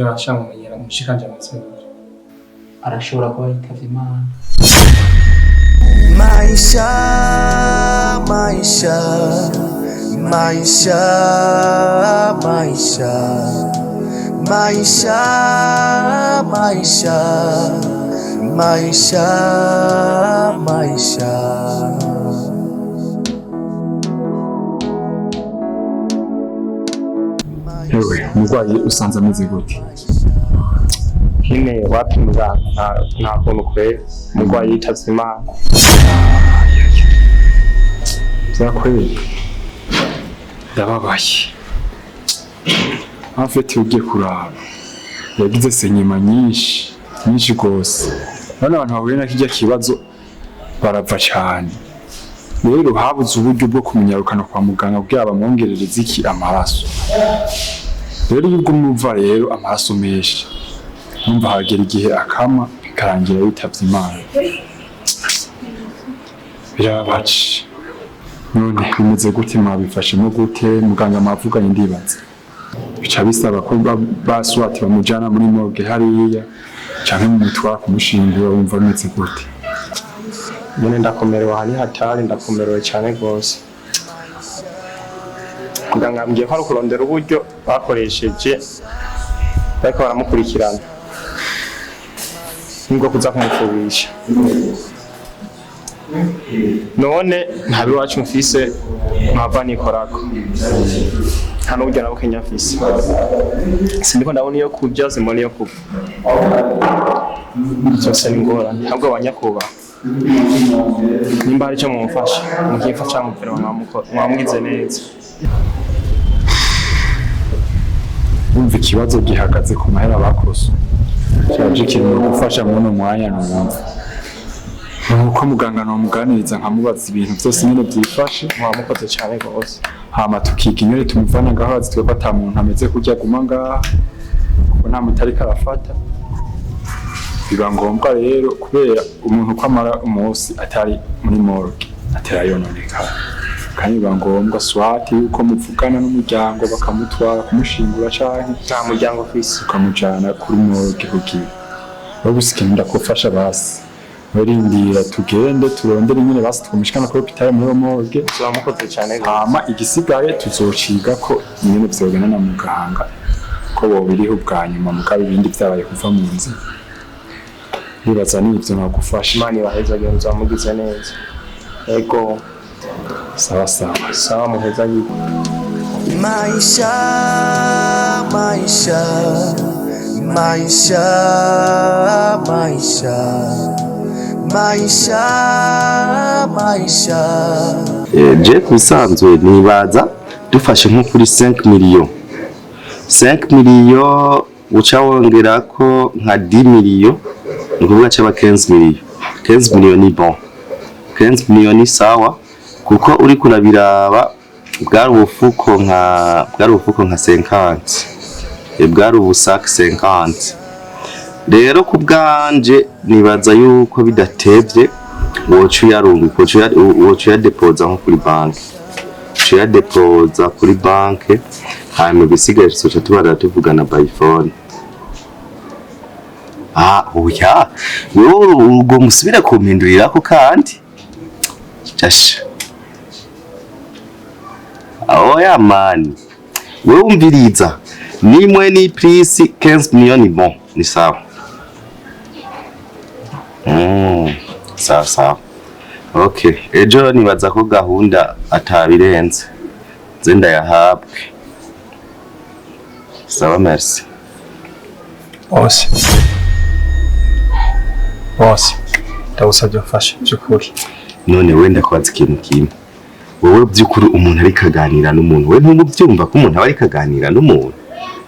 Yashamumenyera mushikanje ameze gute? Arashobora kuba yitavye Imana. Maisha, maisha, maisha, maisha, maisha, maisha, maisha, maisha. Ewe, umurwayi usanze ameze gute? Nyine wapi muganga, nta kuntu kweri, umurwayi yitavye Imana. Vyakweri ndababaye. En fait, ugiye kuraba yagize saignement nyinshi nyinshi gose. None abantu bahuye na kirya kibazo barava cane. Rero habuze uburyo bwo kumunyarukana kwa muganga kugira bamwongerereze iki amaraso. Rero iyo uguma uva rero amaraso menshi, numva hagera igihe akama, bikarangira yitavye Imana. Birababaje. None bimeze gute? Mwabifashemo gute? Muganga mwavuganye? Ndibaza bica bisaba ko baswati bamujana muri morgue hariya canke mumutwara kumushingura. Wumva bimeze gute? Nyine ndakomerewe, aha ni hatari, ndakomerewe cyane rwose. Muganga ambwiye ko ari ukurondera uburyo bakoresheje bariko baramukurikirana nibwo kuza kumupfubisha. None nta biwacu mfise mpava nikorako, nta n'uburyo na bukenya mfise. Sindiko ndabona iyo kurya, simbona iyo kuva, byose ni ingorane. Ahubwo abanyakubaha, nimba hari icyo mumufasha, mukimfasha mupera, mwamugize neza. Wumva ikibazo gihagaze ku mahera bakoze cyaje kirimo gufasha muri uno mwanya. Numva nuko muganga nomuganiriza nkamubaza ibintu byose nyine byifashe. Mwamukoze cyane rwose. Hama tukiga ingene tumuvana ngaho. Azi twebwe ata muntu ameze kurya aguma ngaha kuko nta muti ariko arafata. Biba ngombwa rero, kubera umuntu uko amara umunsi atari muri morgue atera yononekara, kandi biba ngombwa swati yuko muvugana n'umuryango bakamutwara kumushingura canke Nta muryango mfise. ukamujana kuri morgue. Kugira wowe gusa ikintu ndakufasha, basi werindira tugende turondere nyene basi tumushikana kuri hôpital muri morgue. Mwamukoze cyane rwose. Hama igisigaye tuzociga ko nyene vyogenda na muganga ko bobiriho bwa nyuma, mugabo ibindi vyabaye kuva mu nzira. Nibaza n'ivyo nagufasha. Imana ibahezagire, muzamugize neza, ego. Sawa sawa. Sawa, muhezagire. Maisha, maisha, maisha, maisha, maisha, maisha. Je ku bisanzwe nibaza dufashe nko kuri 5 million, 5 million uca wongerako nka 10 million, ni ukuvuga caba 15 million. 15 million ni bon, 15 million ni sawa, kuko uriko urabiraba bwari ubufuko nka 50, bwari ubusac 50. Rero ku bwanje nibaza yuko bidatevye woca uyarungika, woca uyadepoza nko kuri banki, uca uyadepoza kuri banki, hanyuma ibisigaye tuzoca tubarira tuvugana by phone. Ah, oya, wewe ubwo musubire kumpindurirako kandi jasha. Oya mani, wewe umviriza, nimwe ni plus 15 million, bon, ni sawa. Sawa sawa, okay. Ejo nibaza ko gahunda atabirenze nze ndayahabwe. Sawa, merci. Bose bose, ndagusabye umfashe by'ukuri. None wenda kubaza ikintu kimwe, wowe by'ukuri umuntu ariko aganira n'umuntu, we ntubyumva ko umuntu aba ariko aganira n'umuntu?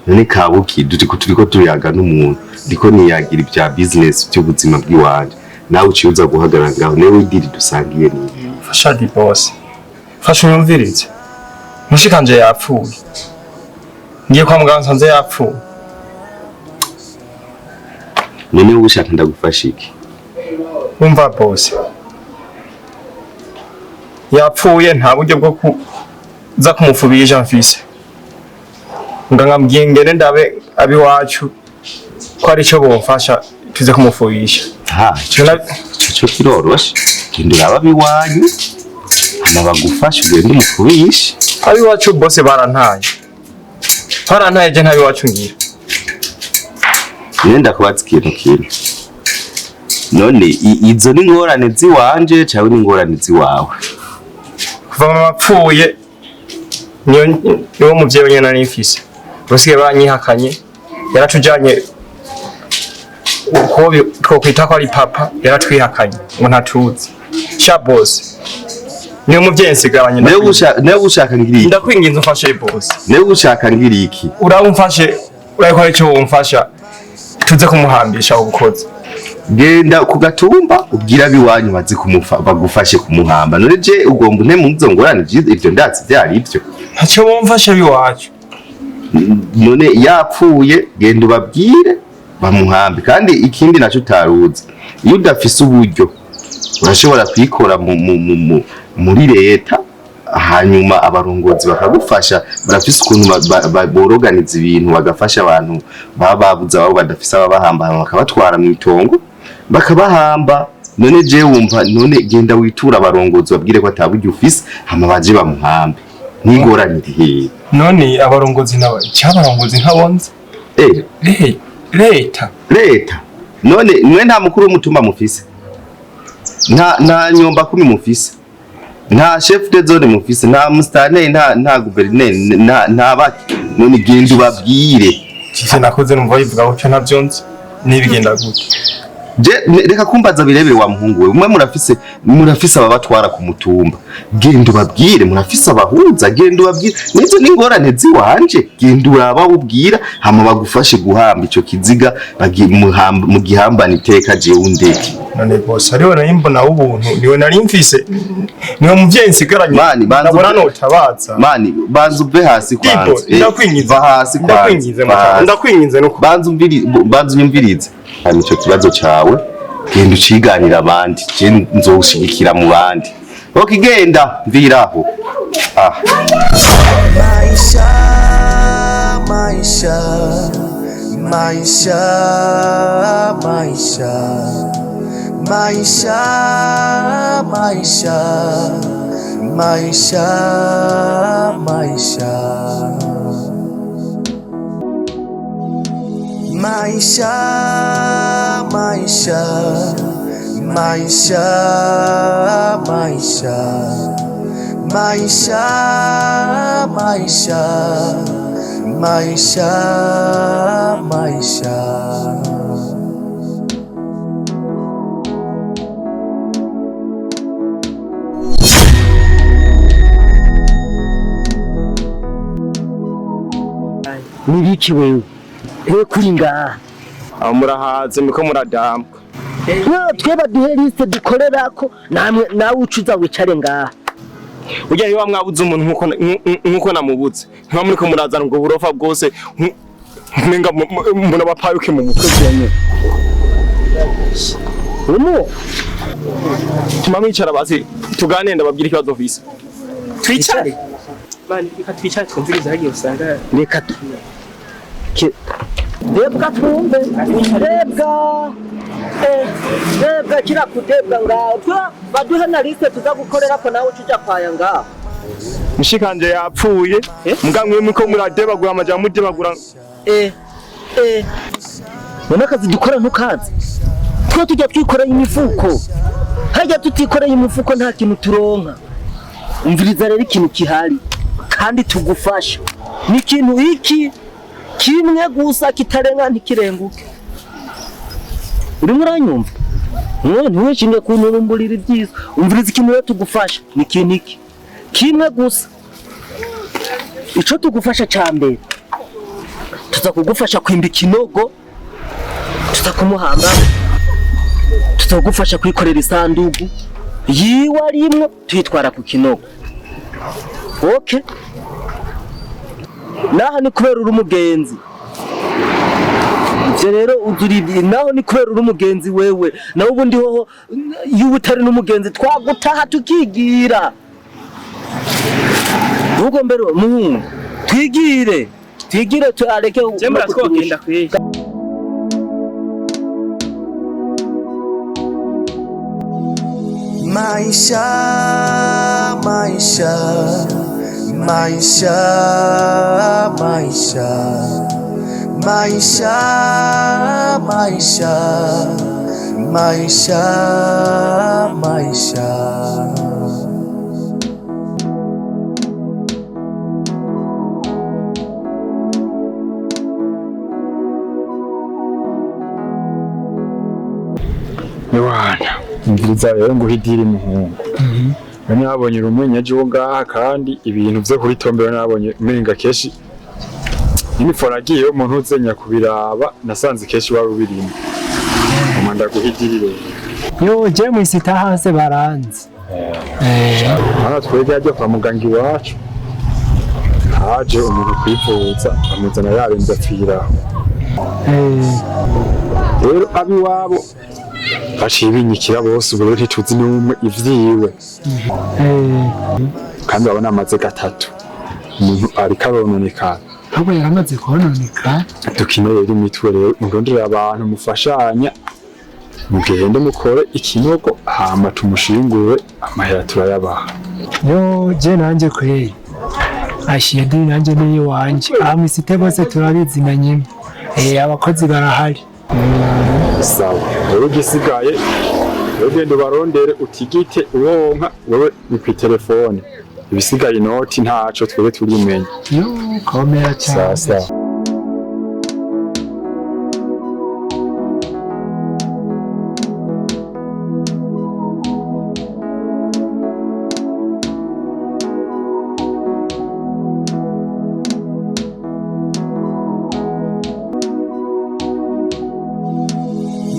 None kabuki turiko tuyaga n'umuntu, ndiko niyagira ibya business by'ubuzima bw'iwanje, nawe uciye uza guhagarara ngaho. Newe idiri dusangiye ni Fasha di bose, fasha unyumvirize. Mushikanje yapfuye, ngiye kwa muganga nsanze yapfuye. None wowe ushaka ndagufasha iki? Umva bose, yapfuye, nta buryo bwo kuza kumufubisha mfise. Muganga ambwiye ngende ndabe abiwacu. Ko ari ico bomfasha tuze kumufubisha. Ha, ico kiroroshe. Genda uraba abiwanyu hama bagufashe ugende umufubishe. Abiwacu bose barantaye. Barantaye, je ntabiwacu ngira. Nenda ndakubaza ikintu kimwe. None izo ni ingorane ziwanje canke ni ingorane ziwawe? Kuva mama apfuye, niyo niwo muvyeyi wenyene nari mfise. Basigaye baranyihakanye. Yaratujanye uko twokwita ko ari papa, yaratwihakanye ngo ntatuzi. Sha boss, niyo muvyeyi nsigaranye. Nawe ushaka ngira iki? Ndakwinginze umfashe, boss. Nawe ushaka ngira iki? Uraba umfashe, urabona ko ari ico womfasha tuze kumuhambisha ubukozi. Genda ku gatumba ubwira abiwanyu baze bagufashe kumuhamba. None je ugomba unte mu izo ngorane? Ivyo ndatsi vyari ivyo. Ntacyo bomfashe biwacu. None yapfuye, genda ubabwire bamuhambe. Kandi ikindi naco utaruzi, iyo udafise uburyo urashobora kuyikora muri leta, hanyuma abarongozi bakagufasha. Barafise ukuntu boroganiza ibintu, bagafasha abantu baba babuze ababo, badafise ababahamba, hama bakabatwara mu itongo bakabahamba. None je wumva, none genda witura abarongozi babwire ko ataburyo ufise, hama baje bamuhambe. N'ingorane iri hehe? None abarongozi nabo, cyabarongozi ntabonze. Leta. Leta none mwe nta mukuru w'umutumba mufise, nta nyomba kumi mufise, nta chef de zone mufise, nta musitanteri, nta guverineri, nta baki? None genda ubabwire. Ivyo nakoze numva bivuga gutyo, ntabyo nzi n'ibigenda gute. Je reka kumbaza birebire wa muhungu we. Mwe murafise ababatwara ku mutumba, genda ubabwire. Murafise abahuza, genda ubabwire. Nizo n'ingorane ziwanje? Genda uraba ubwira, hama bagufashe guhamba ico kiziga, mu gihambane iteka, jewe undeke. None bose ariwe nari mbona w'ubuntu, niwe nari mfise, niwe muvyeyi nsigaranye. Mani, banza ndabona notabaza. Mani, banza uve hasi Tipo, kwanza. Ndakwinginze. Va hasi kwanza. Ndakwinginze. Va Mata, hasi. ndakwinginze nuko. Banza unyumvirize. Hanyuma ico kibazo cawe genda uciganira abandi, je nzogushigikira mu bandi. Ok, genda mviraho. Ah. Maisha, maisha, maisha, maisha, maisha, maisha, maisha, maisha, maisha, maisha, maisha, maisha, maisha, maisha, maisha, maisha. Nibiki wewe he kuri ngaha? Aho murahaze, muriko muradambwa. Wewe twe baduhe liste dukorerako, namwe nawe ucuza wicare ngaha. Burya niba mwabuze umuntu nkuko namubuze, ntiba muriko murazana ubwo burofa bwose umenga mbona bapayuke mu mutwe byonyine. Umu Tuma mwicara basi tuganire, ndababwira ikibazo mfise. Twicare. Mani, reka twicare twumvirize, hagiye usanga Reka debwa twumve debwa. Debwa kira kudebwa ngaho, twe baduhe na liste tuza gukorerako, nawe ucuja kwaya ngaho. Mushikanje yapfuye, mbwa mwe muriko muradebagura amajambo, mudebagura. None akazi dukora ntukazi? Twe tujya twikoreye imifuko hajya, tutikoreye imifuko nta kintu turonka. Umviriza rero, ikintu kihari kandi tugufasha ni ikintu iki kimwe gusa, kitarenga ntikirenguke. Urimo uranyumva? Ntiwishinge kunturumburira ibyiza. Umviriza, ikintu rero tugufasha ni ikintu iki kimwe gusa. Ico tugufasha ca mbere, tuza kugufasha kwimba ikinogo tuza kumuhamba, tuzagufasha kwikorera isandugu yiwe arimwo tuyitwara ku kinogo. Okay, naho ni kubera uri umugenzi. Ivyo rero uzuri, naho ni kubera uri umugenzi wewe, nawe ubundi hoho iyo uba utari n'umugenzi twagutaha tukigira. Ahubwo mbere muhungu, twigire, twigire, areke. Jembra twogenda kweli. Maisha, maisha, maisha, maisha, maisha, maisha, maisha, maisha. Yohana, umviriza rero nguhe idiri muhungu. None nabonye urumwenyeji wo ngaha, kandi ibintu vyo kuri tombero nabonye umenga kenshi imiforo agiyeyo umuntu uzenya kubiraba, nasanze kenshi wari ubirimo. Ngoma ndaguha idiri rero. Yo, je mwisita hasi baranzi. Hano twebwe ajya kwa muganga iwacu, haje umuntu kwivuza, amuzana yarembye, apfiraho. Rero abiwabo baciye binyikira bose, ubu rero ntituzi n'umwe ivyiwe, kandi urabona amaze gatatu umuntu ariko arononekara. Ahubwo yaramaze kononekara. Dukeneye rero imitwe, rero murondere abantu mufashanya, mugende mukore ikinogo, hama tumushingure, amahera turayabaha. Yo, je nanje kweli ashiye diri nanje ni iwanje, aha mwisite bose turabizi na nyimwe. Abakozi barahari. Sawa, rero igisigaye rero genda ubarondere, utigite uronka wewe ni kw'itelefone, ibisigaye inoti ntaco, twebwe turimenya. Yo, komera Sawa. cyane. Sawa.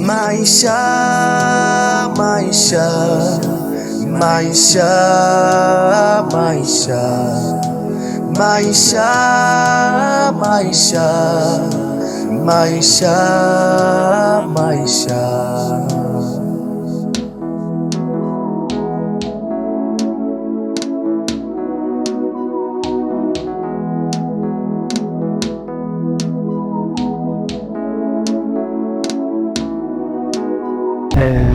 Maisha, maisha, maisha, maisha, maisha, maisha, maisha, maisha.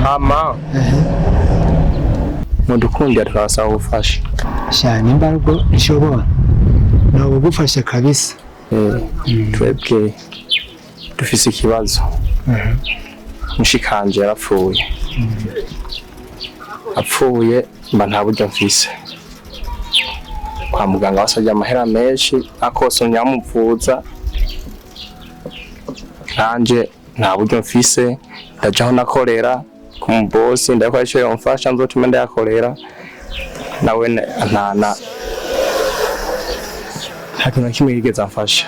Hama mudukundira, turabasaba ubufasha. Sha, nimba aribwo nshobora nobugufasha kabisa. Twebwe dufise ikibazo, mushikanje yarapfuye, apfuye mba nta buryo mfise. Kwa muganga basabye amahera menshi, akose nyamuvuza nanje nta buryo mfise. Ndaja aho nakorera ku mubosi, ndakora ico yomfasha nzotume ndayakorera, nawe nta na nta kintu na kimwe yigeze amfasha.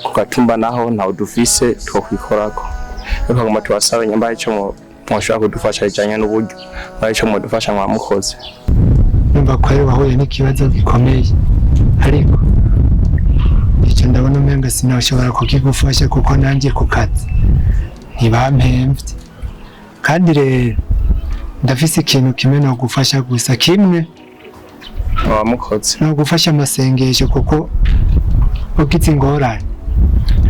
Ku gatumba naho ntawe dufise twokwikorako, ariko agomba tubasabe nyamba ico mwoshobora kudufasha bijanye n'uburyo, mbaye ico mwodufasha mwamukoze. Numva ko ari wahuye n'ikibazo gikomeye, ariko icyo ndabona umenga sinashobora kukigufasha, kuko nanjye ku kazi ntibampemvye. Kandi rero ndafise ikintu kimwe nogufasha gusa, kimwe. Mwamukoze. Nogufasha amasengesho, kuko ugize ingorane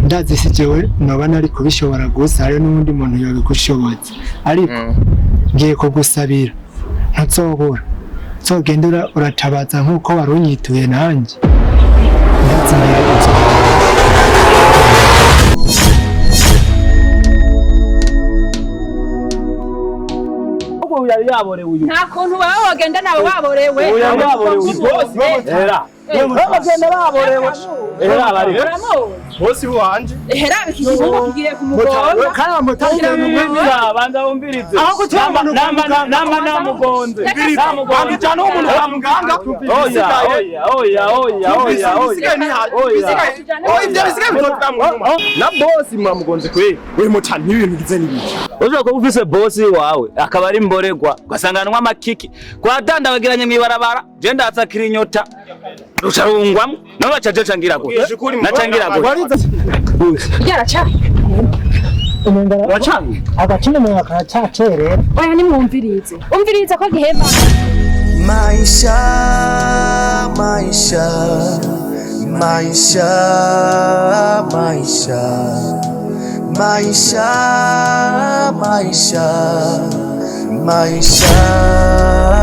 ndazi si jewe noba nari kubishobora gusa, hariho n'uwundi muntu yobigushoboza, ariko ngiye kugusabira, ntuzobura, nzogenda uratabaza nk'uko wari unyituye, nanjye ndazi neza. Ahubwo yari yaborewe uyu. Nta kuntu baba bagenda nawe waborewe. Uyu yari yaborewe rwose. Era bagenda baborewe, era bari Uramuzi. Bosi wanje. Hera iki gihungu kigiye kumugonga. Kandi abamotari. Umviriza, banza wumvirize. Namba namba namugonze, namugonze. Cyane umuntu kwa muganga. Oya, oya, oya, oya, oya, oya, oya. Oh, ivyo bisigaye bizovuga mu nyuma na bosi mwamugonze kweli, we mutani n'ibintu bigize n'ibiki. Ushobora kuba ufise bosi wawe akaba ari mboregwa, ugasanga anywa amakiki kwadandabagiranye mw'ibarabara, je ndatsakira inyota ruca rungwamwo, none baca je cangira gute, nacangira gute? Yaracaye. Wacange. Agacina umuntu karacacerera. Oya, nimwumvirize, umvirize ko gihema. Maisha, maisha, maisha, maisha, maisha, maisha, Maisha.